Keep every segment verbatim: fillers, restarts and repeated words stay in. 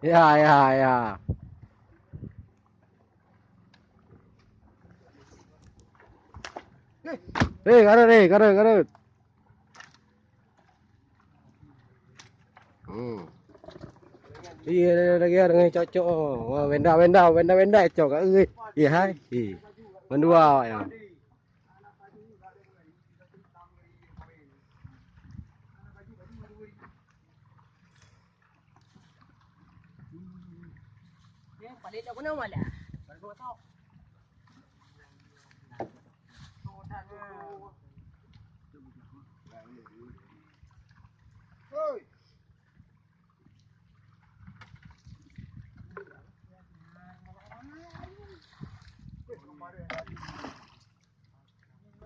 Ya, ya, ya. Eh, karut, eh, karut, karut. Hmm. Iya, lagi dengan cocok. Wah, wenda, wenda, wenda, wenda cocok. Eh, iya, hai. Eh. Mandua awak ya.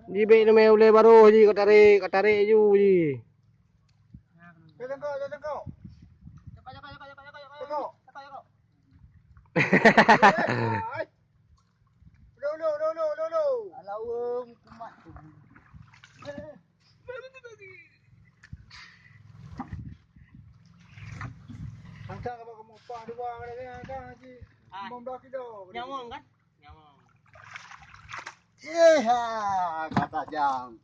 Jibek namai ulèe baroh ji, ka tarek, ka tarek ju ji. Tengok, tengok. Tengok. Dulu, dulu, dulu. Alah, wong kumat tu. Mantap, apa kamu pah dua kali kan, kan, Haji? Ah. Lima belas kilo. Nyawang kan? Nyawang. Eh, ha, kata jam.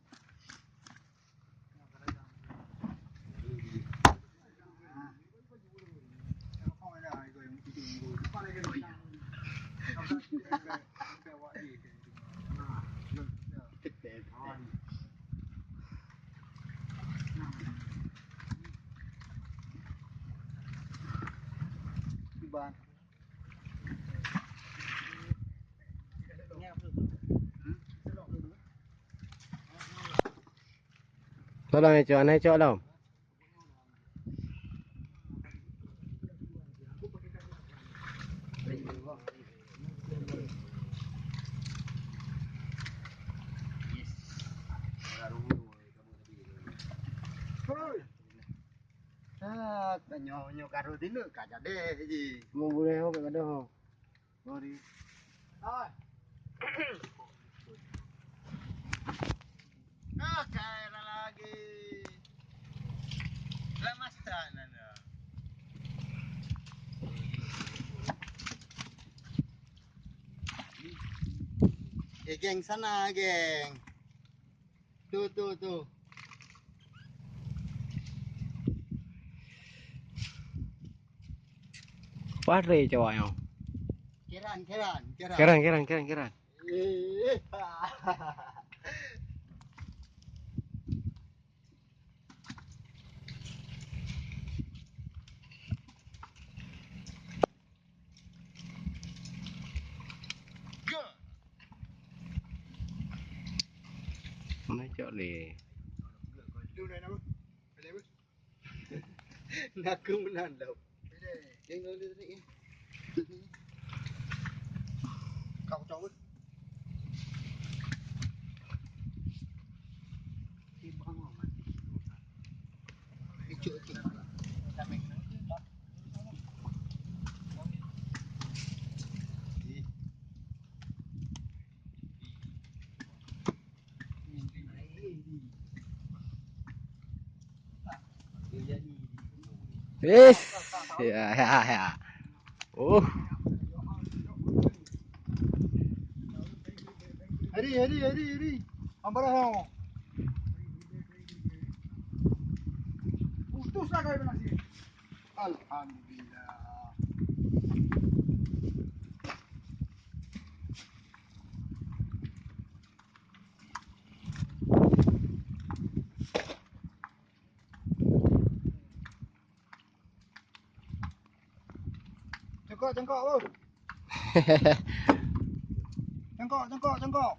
Tolong ya, cok. Aneh, cok, lom. Ah, tanyoe nyoe karu dulu ka jadi ji. Mau boleh ho ka gadoh. Sorry. Ah. Ah, kalah lagi. Lemas tak nana. Eh, geng sana, geng. Tu, tu, tu. Pare cawak nyoe. Keran, keran, keran. Keran, keran, keran, keran. Eh. Mana cok le? Nak ke mana dah? Yang dah, dah, dah, ya. Kau tahu. Yes. Ya, ya, ya. Oh. Hari, hari, hari, hari. Ambarah. Putus lah dari nasi. Alhamdulillah. Cangkok, cangkok, bro. Cangkok, cangkok, cangkok.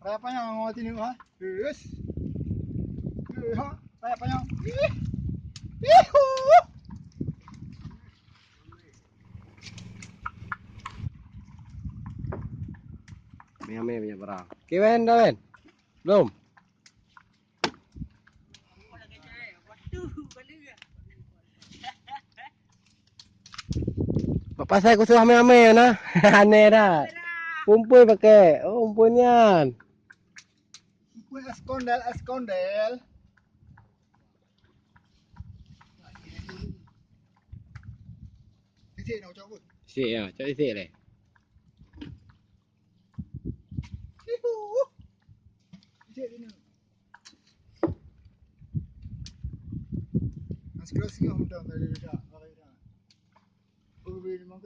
Raya panyang awak sini, ha? Yes. Eh, ha? Raya panyang. Ih. Ihu. Mie-mie punya barang. Kiwen, Dawen. Belum. Bak pasai kusuh amé-amé na. Aneh dah. Umpui pakai. Oh, umpui nian. Umpui eskondel, eskondel. Sik, ya, cok sik leh.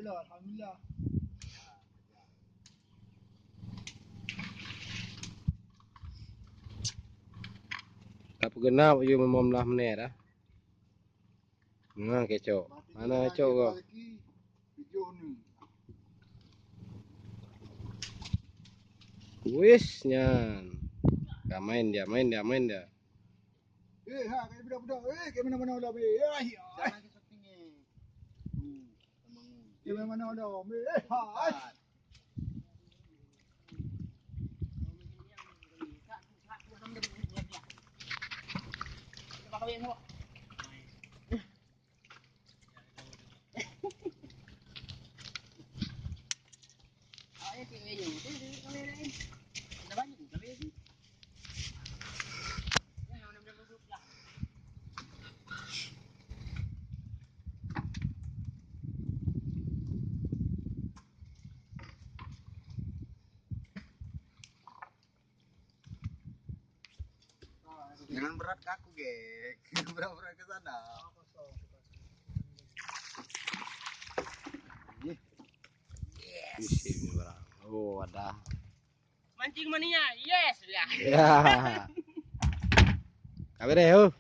Alhamdulillah. Ka peugeunap yue limong blah menit dah. Nah, kecok. Mana kecok kau? Wis nyan. Ka main dia, main dia, main dia. Eh, ha, kayak budak-budak. Eh, kayak mana-mana lah, be. Ya, ya. Kayak mana-mana lah, be. Eh, ha. Jangan berat ke aku, geng. Berat-berat ke sana. Ih. Isi ni barang. Oh, ada. Mancing mania. Yes, ya. Ya. Kabeh deh, oh.